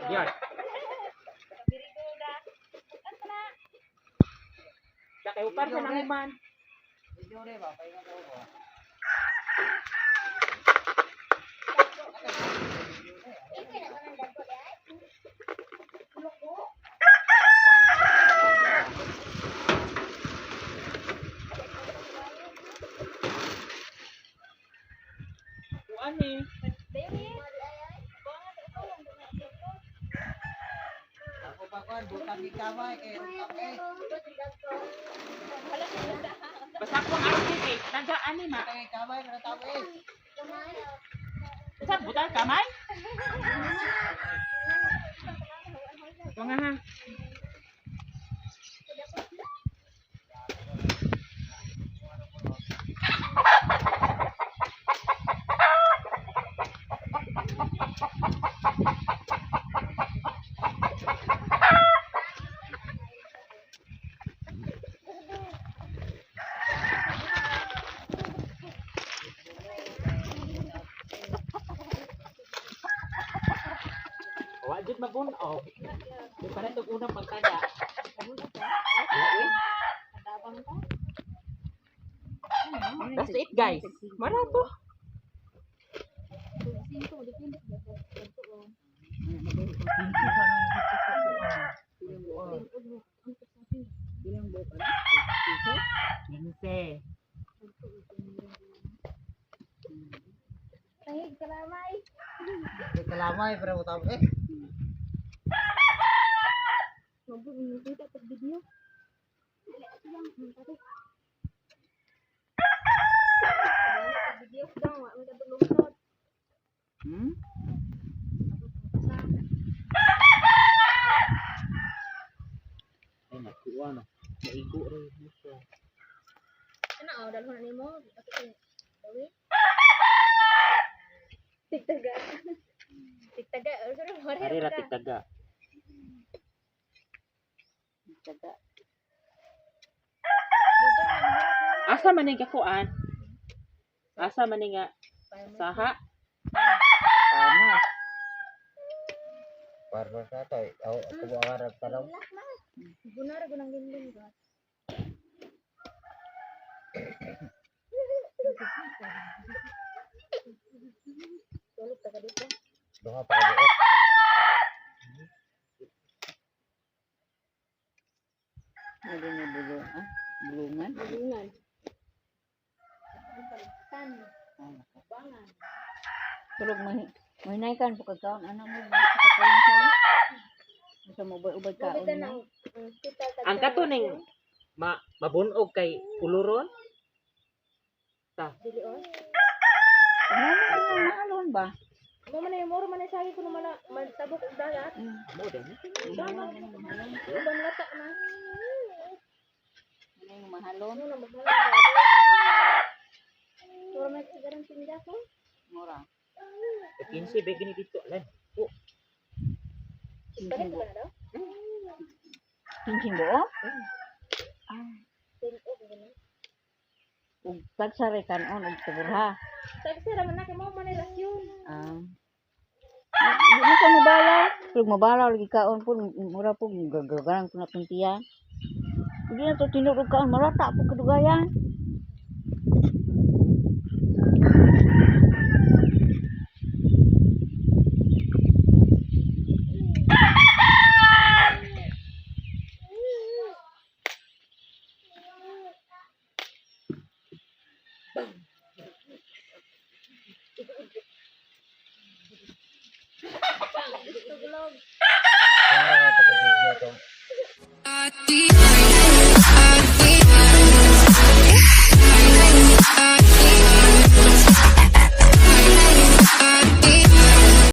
Yan. Biriguda. Ano na? Sa kayo par sa nanguman. Video rin ba? Pahinga daw ba? Kuan eh. Ako pa kuan, butang ni kamay kay kape. Basta ko ang arkin eh. Tagaan ni ma. Butang ni kamay pero tao eh. Sa butal kamay? Ito nga ha. Wa jud mabunog. Di pa na itong unang pagtaga. Wa, eh. That's it, guys. Marato. Bilang buok ano? Piso? 15. Tahig kalamay. Kay kalamay pero tao eh. Mabuti pag video. Video daw, wa man kadulong. Hmm? Ay, nakuha na. Maigo rin mo siya. Ano oh, dalhon na nimo. Dawi. Tigtaga. Tigtaga. Sorry, mare. Ari ra tigtaga. Taga. Asa man ni gakuan? Asa man ni nga saha? Tama. Parang sa to, ako ako arap taraw. Gunar gunang gindong ba. Tulog ta ka dito. Duha pa ka buok. Ano na bulong, ah? Bulungan? Bulungan. Tan. Bangan. Tulog mahinay kan pagkakaon ano mo pagkakaon sa. Sa mo ubay kaon Mabita na mo. ang kita Ang kato ning mabunog kay uluron. Ta. Dili on. Ano man mahalon ba? Mo man ay moro man ay sagi kuno man magtabok og dagat. Mo din. Uban lata na. Ano yung mahalon? Ano na maghala. Moro man sigaran tinda ko. Mura. 15 ba gini dito lan. Oh, Balik ba na daw? Kinsing buo? Ah, Tinto ko gani. ug tagsare kanon ug tuburha. Tagsa ra man na kay mao man ay rasyon. Ah. Di mo ka mabalaw. Tulog mabalaw lagi kaon po mura po gagagarang po na tuntiya. Hindi na to tinud og kaon marata po kadugayan. Tugulog.